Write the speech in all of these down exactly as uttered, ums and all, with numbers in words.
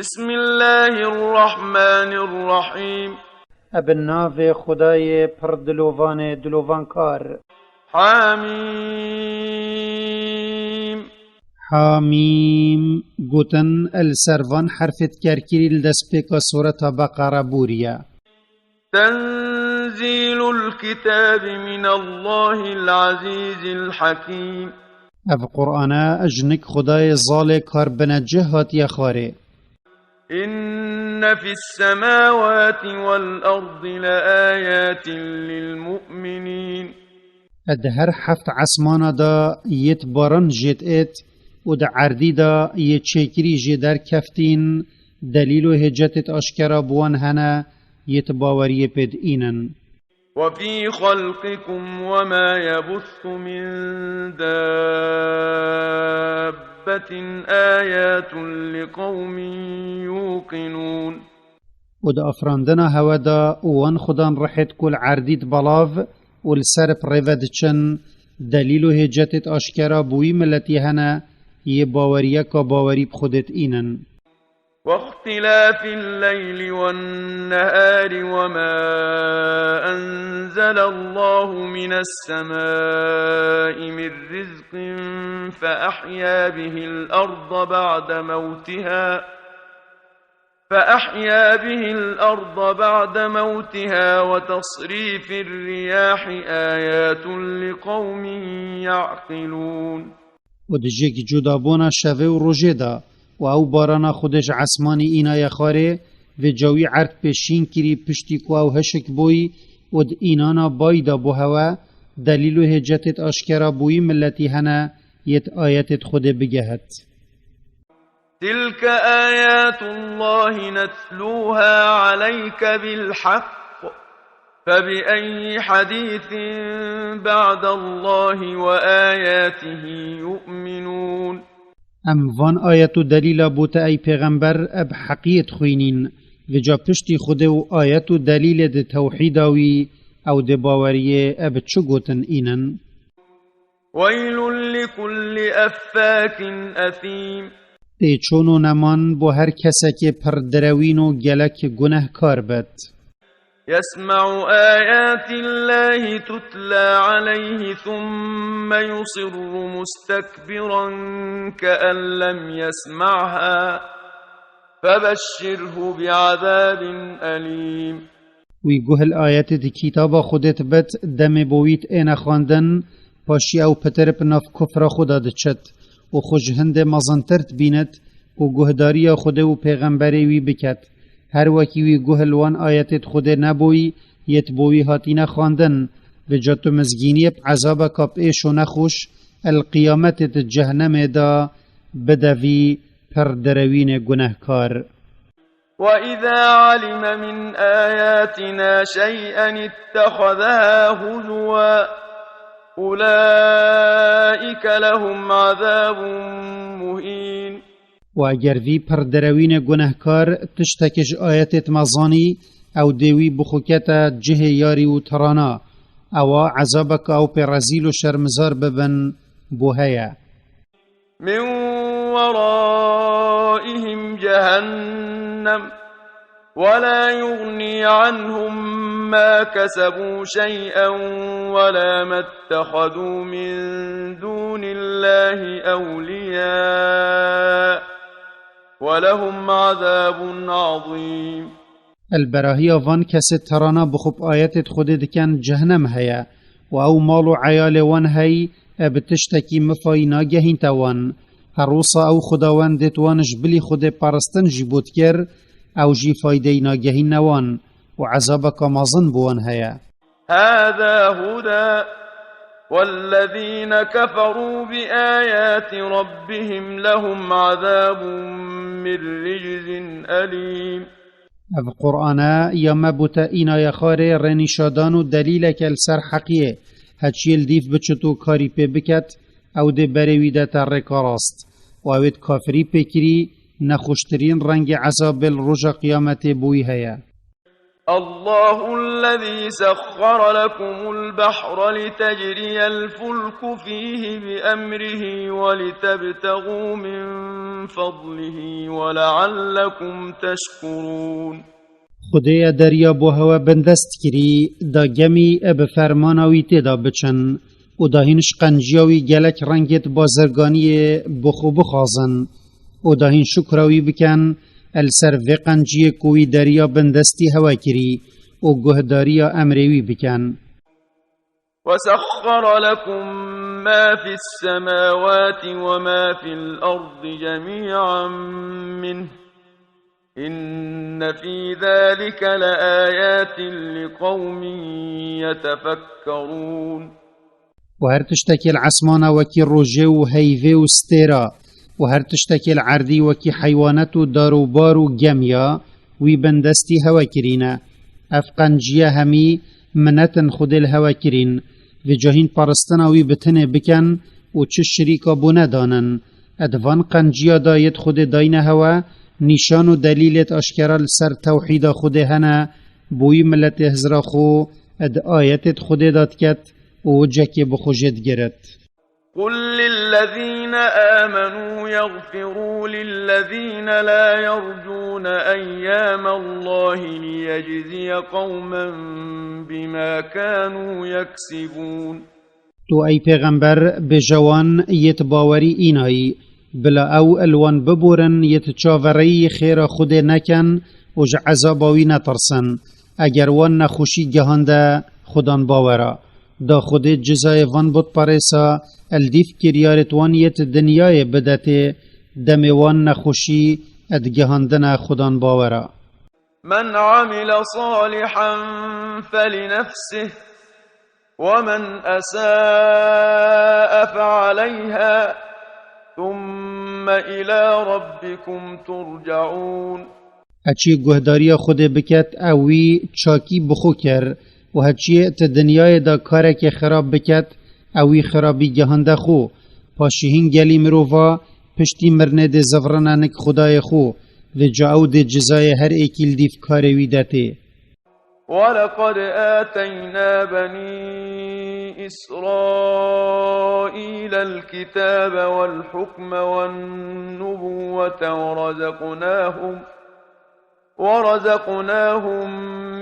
بسم الله الرحمن الرحيم. Eb navê Xwedayê pir dilovanê dilovankar. حميم. Hamîm. Gotin el ser van herfê dikerkirî li destpêka Sureta Beqere bûriye. تنزيل الكتاب من الله العزيز الحكيم. Ev Qur'ane ji nik Xwedayê zalê karbinecih hatiye xwarê. إن في السماوات والأرض لآيات للمؤمنين. Di her heft esmana de yêt baran jêt êt û di erdî de yê çêkirî jê derkeftîn, delîl û hêcetêt aşkera bi wan hene, yêt baweriyê pê diînin. وفي خلقكم وما يبث من دابة آيات لقوم يوقنون. Û di afirandina hewe de û wan xudan rihêt ku li erdî di belav û li ser bi rêve diçin, delîl û hêcetêt aşkera bi wî miletî hene, yê baweriyeka bawerî bi Xwedê diînin. واختلاف الليل والنهار وما أنزل الله من السماء من رزق فأحيا به الأرض بعد موتها، فأحيا به الأرض بعد موتها وتصريف الرياح آيات لقوم يعقلون. Û di jêk cudabûna şevê û rojê de, û ew barana Xwedê ji esmanî înaye xwarê, vêca wî erd pê şîn kirî piştî ku ew hişk bûyî, û di înana bayî de bo hewe, delîl û hêcetêt aşkera bo wî miletî hene, yêt ayetêt Xwedê bigehit. تلك آيات الله نتلوها عليك بالحق، فبأي حديث بعد الله وآياته يؤمنون. Em van ayet û delîla bo te ey pêxember eb heqiyê dixwînîn. Vêca piştî Xwedê û ayet û delîlê di tewhîda wî ew dê baweriyê eb çi gotin înin? ويل لكل أفاك أثيم. Tê çon û neman bo her kesekê pir direwîn û gelek gunehkar bet. يسمع آيات الله تتلى عليه ثم يصر مستكبرا كأن لم يسمعها فبشره بعذاب أليم. Wî guh li ayetê di kitaba Xwedê dibit, demê bo wî diêne xwendin, paşî ew pitir bi nav kufra xwe de diçit û xwe ji hindê mezintir dibînit û guhdariya Xwedê û pêxemberê wî biket. Her wekî wî guh li wan ayetêt Xwedê neboyî, yêt bo wî hatîne xwendin, vêca tu mizgîniyê bi ezabeka bi êş û nexweş, el qiyametê di cehnemê de bide vî pir direwînê gunehkar. وإذا علم من آياتنا شيئا اتخذها هزوا أولئك لهم عذاب مهين. Û eger vî pir direwînê gunehkar tiştekê ji ayetêt me zanî, ew dê wî bixwe kete cihê yarî û tirana. Ewa ezabeke ew pê rezîl û şermizar bibin, bo heye. من ورائهم جهنم ولا يغني عنهم ما كسبوا شيئا ولا ما اتخذوا من دون الله أولياء ولهم عذاب عظيم. El berahiya van kesê terana bi xwe bi ayetêt Xwedê dikin cehenem heye û ew mal û eyalê wan hey e bi tiştekî mifayî nagehînte wan. Her wisa ew xwedawendêt wan ji bilî Xwedê paristin jî bo dikir, ew jî faydeyî nagehînne wan û ezabeka mezin bi wan heye. هذا هدى والذين كفروا بآيات ربهم لهم عذاب من رجز أليم. Ev Qur'ane ya me bûte înaye xwarê rênîşadan û delîleke li ser heqiyê. Heçiyê li dîv biçit û karî pê biket, ew dê berê wî de te rêka rast. Û ew ê kafirî pê kirî, nexweştirîn rengê ezabê li roja qiyametê bo wî heye. الله الذي سخر لكم البحر لتجري الفلك فيه بأمره ولتبتغوا من فضله ولعلكم تشكرون. Xwedê ye deriya bo hewe bindest kirî, da gemî e bi fermana wî tê de biçin, û da hîn ji qenciya wî gelek rengêt bazirganiyê bi xwe bixwazin, û da hîn şukra wî bikin, el ser vê qenciyê ku wî deriya bindestî hewe kirî, û guhdariya emrê wî bikin. وسخر لكم ما في السماوات وما في الأرض جميعا منه إن في ذلك لآيات لقوم يتفكرون. û her tiştekê li esmana wekî rojê û heyvê û stêra, û her tiştekê li erdî wekî heywanet û dar û bar û gemiya, wî bindestî hewe kirîne. Ev qenciye hemî minetin Xwedê li hewe kirîn, vêca hîn paristina wî bi tinê bikin û çi şirîka bo nedanin. Ed van qenciya da yêt Xwedê dayne hewe, nîşan û delîlêt aşkera li ser tewhîda Xwedê hene, bo wî miletê hizra xwe ed ayetêt Xwedê da diket û wicekê bi xwe jê digiret. قل للذين آمنوا يغفروا للذين لا يرجون أيام الله ليجزي قوما بما كانوا يكسبون. Tu ey pêxember, bêje wan yêt bawerî înayî, bila ew li wan biborin yêt çavereyî xêra Xwedê nekin û ji ezaba wî netirsin. Eger wan nexweşî gehande xudan bawera, da Xwedê cizayê van butperêsa el dîv kiryarêt wan yêt dinyayê bidetê, demê wan nexweşî ed gehandine xudan bawera. من عمل صالحا فلنفسه ومن أساء فعليها ثم إلى ربكم ترجعون. Heçiyê guhdariya Xwedê biket, ew wî çakî bi xwe kir, û heçiyê ti dinyayê de karekê xirab biket, ew wî xirabî gehande xwe. Paşî hîn gelî mirova piştî mirinê dê zivirine nik Xwedayê xwe, vêca ew dê cizayê her êkî li dîv karê wî detê. ولقد آتينا بني إسرائيل الكتاب والحكم والنبوة ورزقناهم ورزقناهم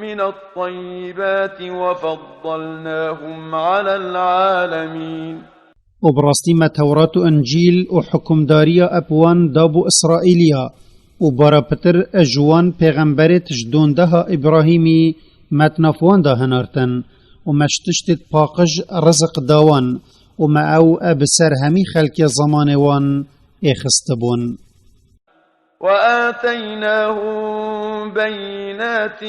من الطيبات وفضلناهم على العالمين. û bi rastî me Tewrat û Încîl û hukimdariya eb wan da bo Îsraîliya, û bara pitir ji wan pêxemberêt ji dondeha Îbrahîmî me di nav wan de hinartin, û me ji tiştêt paqij riziq da wan, û me ew e bi ser hemî xelkê zemanê wan êxistibûn. وآتيناهم بينات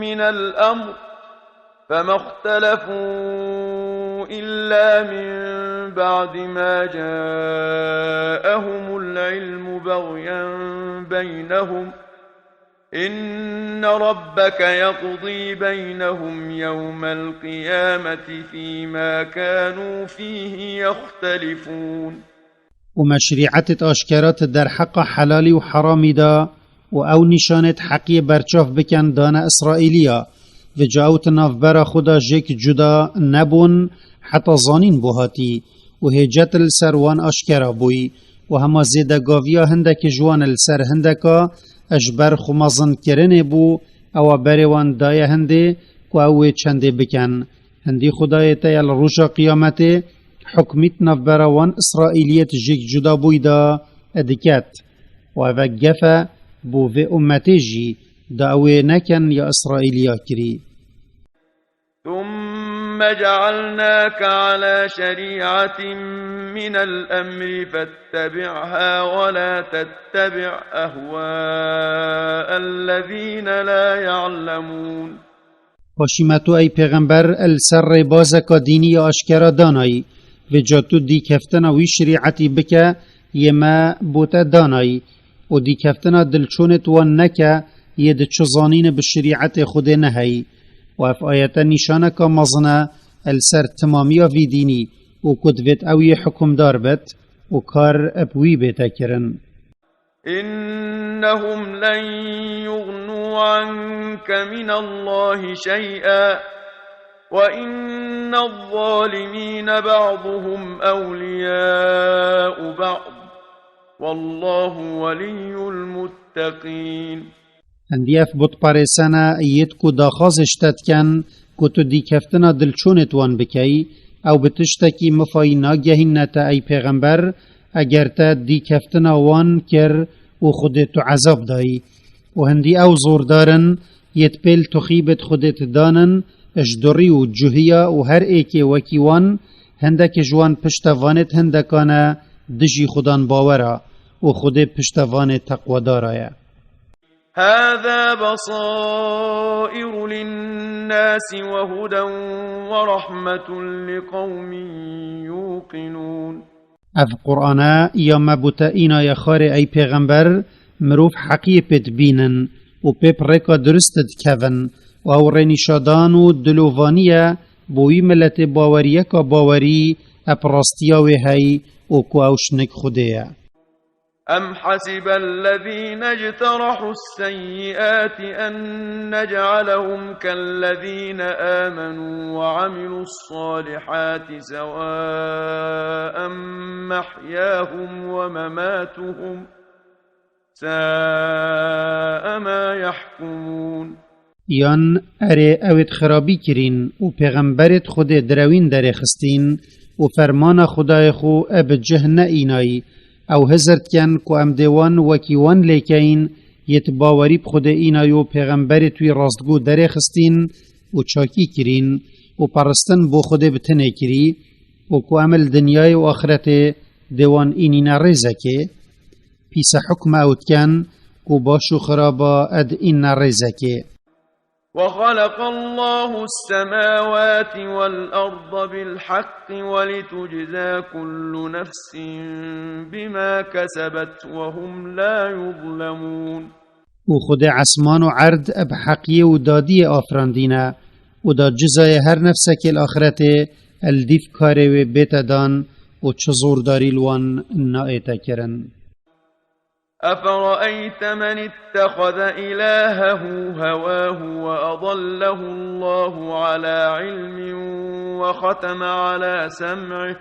من الأمر فما اختلفوا إلا من بعد ما جاءهم العلم بغيا بينهم إن ربك يقضي بينهم يوم القيامة فيما كانوا فيه يختلفون. û me şerîetêt aşkera ti derheqa helalî û heramî da, û ew nîşanêt heqiyê berçav bikin dane Îsraîliya. Vêca ew ti navbera xwe de jêk cuda nebûn, heta zanîn bo hatî, û hêcet li ser wan aşkera bûyî, û hema zêdegaviya hindekî ji wan li ser hindeka, ji ber xwe mezinkirinê bû, ewa berê wan daye hindê, ku ew wê çendê bikin. Hindî Xwedayê te ya li roja qiyametê hukmî di navbera wan Îsraîliyêt jêk cuda bûyî de diket. Û ev e gef e bo vê ummetê jî, da ew ê nekin ya Îsraîliya kirî. ثم جعلناك على شريعة من الأمر فاتبعها ولا تتبع أهواء الذين لا يعلمون. Paşî me tu ey pêxember li ser rêbazeka dînî ya aşkera danayî. Vêca tu dîkeftina wî şerîetî bike, yê me bo te danayî, û dîkeftina dilçûnêt wan neke, yê di çi zanîne bi şerîetê Xwedê neheyî. Û ev ayete nîşaneka mezin e li ser timamiya vî dînî, û ku divêt ew yê hukimdar bit û kar bi wî bête kirin. إنهم لن يغنوا عنك من الله شيئا، وإن الظالمين بعضهم أولياء بعض، والله ولي المتقين. Hindî ev butparêsana yêt ku daxwazê ji te dikin ku tu dîkeftina dilçûnê di wan bikey, ew bi tiştekî mifayî nagehînine te ey pêxember, eger te dîkeftina wan kir û Xwedê tu ezab dayî. Û hindî ew zordar in, yêt pêl tuxîbêt Xwedê didanin, ji durî û cuhiya û her êkê wekî wan, hindekê ji wan piştevanêt hindekan e dijî Xudan bawera û Xwedê piştevanê teqwedara ye. هذا بصائر للناس وهدى ورحمة لقوم يوقنون. Ev Qur'ane ya me bo te înaye xwarê ey pêxember, mirov heqiyê pê dibînin û pê bi rêka durist dikevin û ew rênîşadan û dilovanî ye bo wî miletê baweriyeka bawerî eb rastiya wê hey û ku ew şinik Xwedê ye. أم حسب الذين اجترحوا السيئات أن نجعلهم كالذين آمنوا وعملوا الصالحات سواء محياهم ومماتهم ساء ما يحكمون. Yan erê ew êt xirabî kirîn û pêxemberêt Xwedê direwîn derêxistîn û fermana Xwedayê xwe e bi cih neînayî, ew hizir dikin ku em dê wan wekî wan lêkeyin, yêt bawerî bi Xwedê înayî û pêxemberêt wî rastgo derêxistîn û çakî kirîn û peristin bo Xwedê bi tinê kirî û ku em li dinyayê û axretê dê wan înîne rêzekê. Pîse hukma ew dikin ku baş û xiraba ed înne rêzekê. وخلق الله السماوات والأرض بالحق ولتجزى كل نفس بما كسبت وهم لا يظلمون. û Xwedê esman û erd bi heqiyê û dadiyê afirandîne û da cizayê her nefsekê li axretê el dîv karê wê bête dan û çi zordarî li wan naête kirin. أفرأيت من اتخذ إلهه هواه وأضله الله على علم وختم على سمعه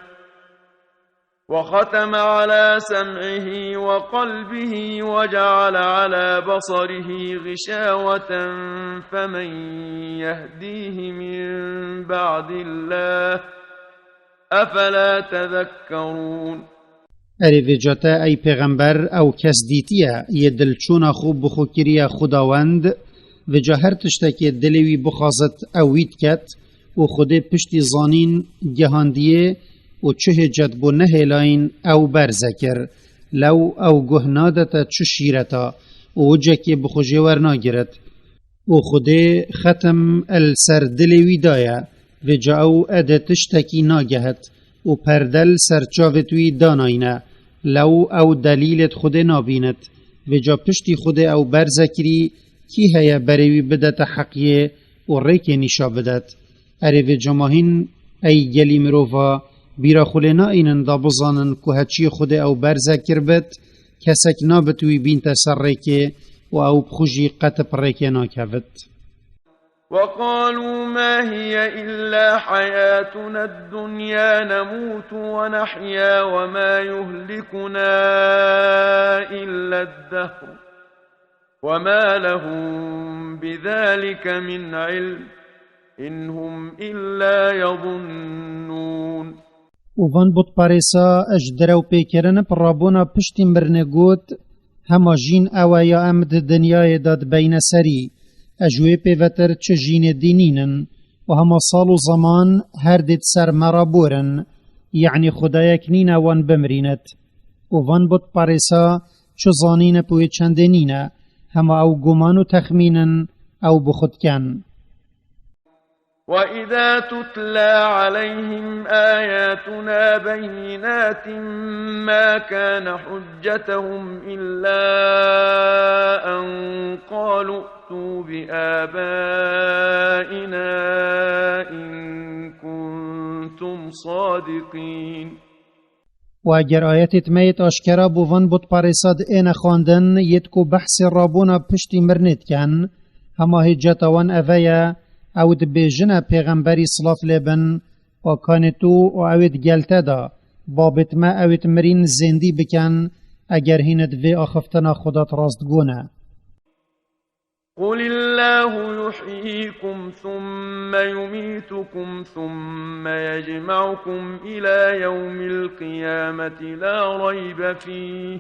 وختم على سمعه وقلبه وجعل على بصره غشاوة فمن يهديه من بعد الله أفلا تذكرون. Erê vêca te ey pêxember ew kes dîtiye yê dilçûna xwe bi xwe kiriye xwedawend, vêca her tiştekê dilê wî bixwazit ew wî diket û Xwedê piştî zanîn gihandiyê û çi hêcet bo nehêlayîn ew berze kir. Lew ew guh nadete çi şîreta û wicekê bi xwe jê wernagirit. Û Xwedê xetim el ser dilê wî daye, vêca ew ede tiştekî nagehit û perde li ser çavêt wî danayne. Lew ew delîlêt Xwedê nabînit, vêca piştî Xwedê ew berze kirî, kî heye berê wî bidete heqiyê û rêkê nîşa bidet? Erê vêca ma hîn, ey gelî mirova, bîra xwe lê naînin da bizanin ku heçiyê Xwedê ew berze kiribit, kesek nabit wî bînte ser rêkê û ew bi xwe jî qet bi rêkê nakevit. وقالوا ما هي إلا حياتنا الدنيا نموت ونحيا وما يهلكنا إلا الدهر وما لهم بذلك من علم إن هم إلا يظنون. Û van butparêsa ji direwpêkirin bi rabûna piştî mirinê got, hema jîn ew e ya em di dinyayê de dibeyne serî, e ji wê pêvetir çi jînê dî nînin, û hema sal û zeman her dê di ser me re borin, yanî Xwedayek nîne wan bimirînit. Û van butparêsa çi zanîn e bi wê çendê nîne, hema ew guman û texmîn in ew bi xwe dikin. وإذا تتلى عليهم آياتنا بينات ما كان حجتهم إلا أن قالوا ائتوا بآبائنا إن كنتم صادقين. Û eger ayetêt me yêt aşkera bo van butparêsa diêne xwendin, yêt ku behsê rabûna piştî mirinê dikin, hema hêceta wan eve ye, ew dibêjine pêxemberî silav lê bin, û kanê tu û ewêt gel te de, babêt me ewêt mirîn zêndî bikin, eger hînit vê axiftina xwe de rastgo ne. قل الله يحييكم ثم يميتكم ثم يجمعكم إلى يوم القيامة لا ريب فيه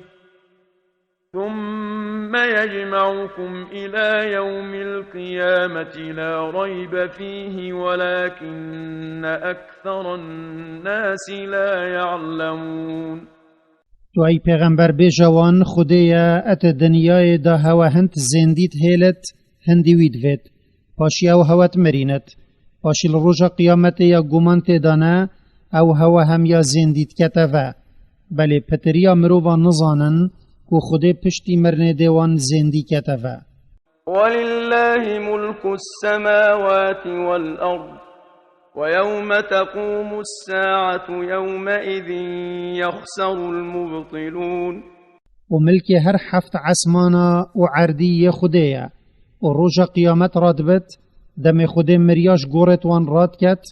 ثم يجمعكم إلى يوم القيامة لا ريب فيه ولكن أكثر الناس لا يعلمون. Tu ey pêxember bêje wan, Xwedê ye, et dinyayê de hewe hind zêndît hêlit, hindî wî divêt. Paşî ew hewe dimirînit. Paşî li roja qiyametê ya guman tê de ne, ew hewe hemiya zêndî dikete ve. Belê pitiriya mirovan nizanin ku Xwedê piştî mirinê dê wan zêndî kete ve. ولله ملك السماوات والأرض ويوم تقوم الساعة يومئذ يخسر المبطلون. Û milkê her heft esmana û erdî yê Xwedê ye. Û roja qiyamet radibit, demê Xwedê miriya ji gorêt wan radiket,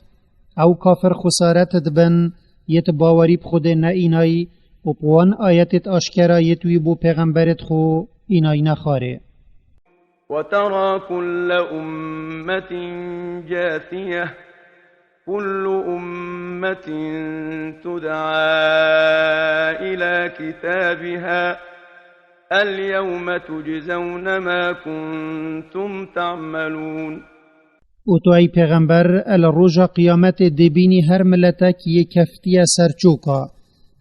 ew kafir xusaret dibin, yêt bawerî bi Xwedê neînayî û bi wan ayetêt aşkera yêt wî bo pêxemberêt xwe înayîne xarê. وترى كل أمة جاثية، كل أمة تدعى إلى كتابها، اليوم تجزون ما كنتم تعملون. Û tu ey pêxember, e li roja qiyametê dê bînî her miletek yê keftiye ser çoka.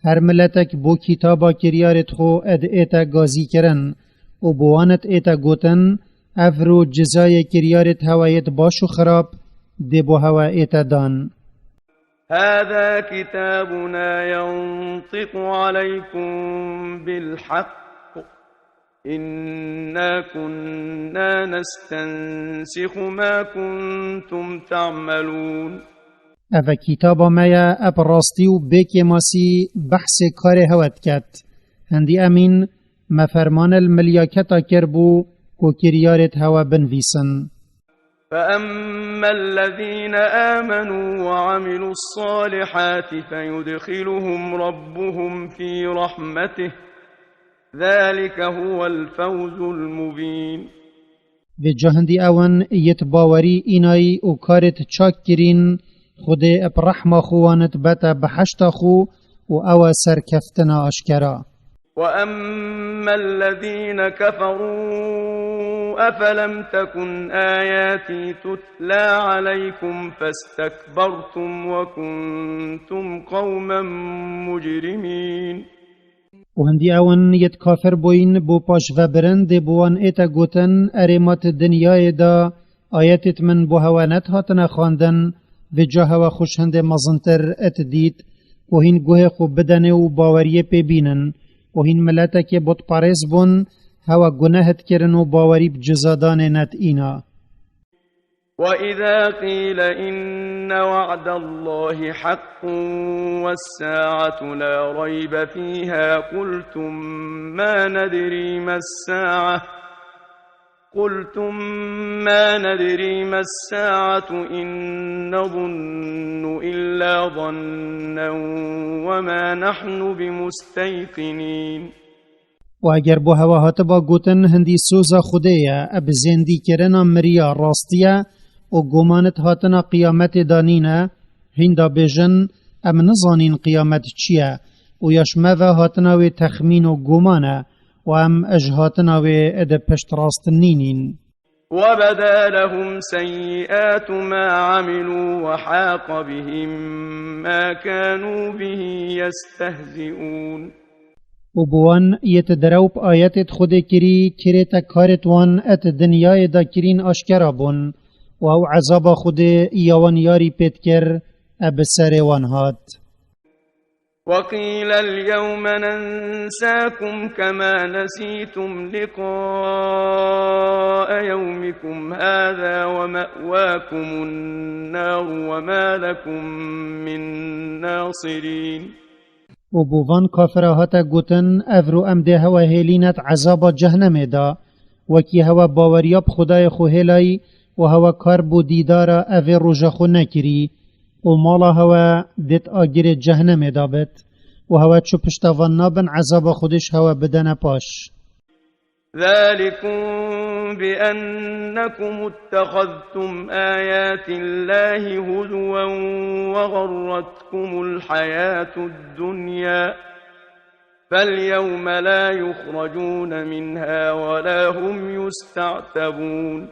Her miletek bo kitaba kiryarêt xwe ed ête gazî kirin û bo wan ed ête gotin, ev ro cizayê kiryarêt hewe yêt baş û xirab dê bo hewe ête dan. هذا كتابنا ينطق عليكم بالحق إنا كنا نستنسخ ما كنتم تعملون. Ev e kitaba me ye, e bi rastî û bê kêmasî behsê karê hewe diket. Hindî emîn me fermane li milyaketa kir bû ku kiryarêt hewe binivîsin. فأما الذين آمنوا وعملوا الصالحات فيدخلهم ربهم في رحمته ذلك هو الفوز المبين. Vêca hindî ew in yêt bawerî înayî û karêt çak kirîn, Xwedê bi rehma xwe wan dibete biheşta xwe û ew e serkeftina aşkera. وأما الذين كفروا أفلم تكن آياتي تتلى عليكم فاستكبرتم وكنتم قوما مجرمين. Û hindî ew in yêt kafir bûyîn bo paşvebirin dê bi wan ête gotin, erê ma ti dinyayê de ayetêt min bo hewe nedihatine xwendin, vêca hewe xwe ji hindê mezintir et dît, ku hîn guhê xwe bidenê û baweriyê pê bînin, û hîn miletekê butperêz bûn, hewe guneh dikirin û bawerî bi cizadanê nedîna. وإذا قيل إن وعد الله حق والساعة لا ريب فيها قلتم ما ندري ما الساعة قلتم ما ندري ما الساعة إن نظن إلا ظنا وما نحن بمستيقنين. Û eger bo hewe hatiba gotin, hindî soza Xwedê ye, e bi zêndîkirina miriya rastî ye û gumanit hatina qiyametê de nîne, hîn da bêjin, em nizanîn qiyamet çi ye û ya ji me ve hatina wê texmîn û guman e û em ji hatina wê di pişt rast nînîn. وبدا لهم سيئات ما عملوا وحاق بهم ما كانوا به يستهزئون. Û bi wan yê ti derew bi ayetêt Xwedê kirî, kirête karêt wan et dinyayê de kirîn aşkera bûn, û ew ezaba Xwedê ya wan yarî pê dikir, e bi serê wan hat. وقيل اليوم ننساكم كما نسيتم لقاء يومكم هذا ومأواكم النار وما لكم من ناصرين. Û bo van kafira hate gotin, ev ro em dê hewe hêlînet ezaba cehnemê de, wekî hewe baweriya bi Xwedayê xwe hêlayî û hewe kar bo dîdara evê roja xwe nekirî û mala hewe dêt agirê cehnemê de bit û hewe çi pişta van nabin ezaba Xwedê ji hewe bidene paş. ذلكم بأنكم اتخذتم آيات الله هزوا وغرتكم الحياة الدنيا فاليوم لا يخرجون منها ولا هم يستعتبون.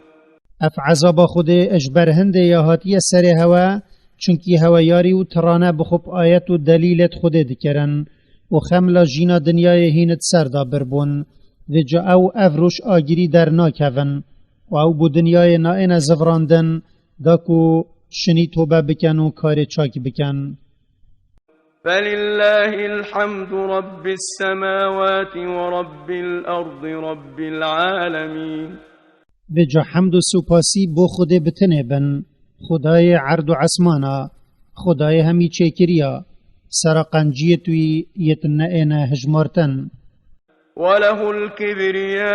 Ev ezaba Xwedê ji ber hindê ya hatiye serê hewe, çunkî hewe yarî û tirane bi xwe bi ayet û delîlêt Xwedê dikirin û xemla jîna dinyayê hîn di ser de bir bûn. Vêca ew ev roj agirî dernakevin û ew bo dinyayê naêne zivrandin, da ku şinî tobe bikin û karê çak bikin. فلله الحمد رب السماوات ورب الأرض رب العالمين. Vêca hemd û supasî bo Xwedê bi tinê bin, Xwedayê erd û esmana, Xwedayê hemî çêkiriya, sera qenciyêt wî yêt neêne hijmartin. وله الكبرياء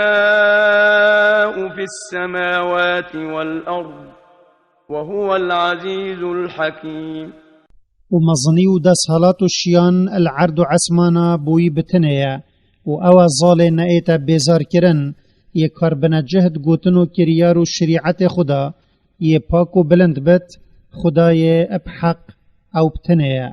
في السماوات والأرض وهو العزيز الحكيم. Û mezinî û desthilat û şiyan li erd û esmana bo wî bi tinê ye û ew e zalê neête bêzarkirin, yê kar binecih di gotin û kiryar û şerîetê xwe de, yê pak û bilind bit, Xwedayê bi heq ew bi tinê ye.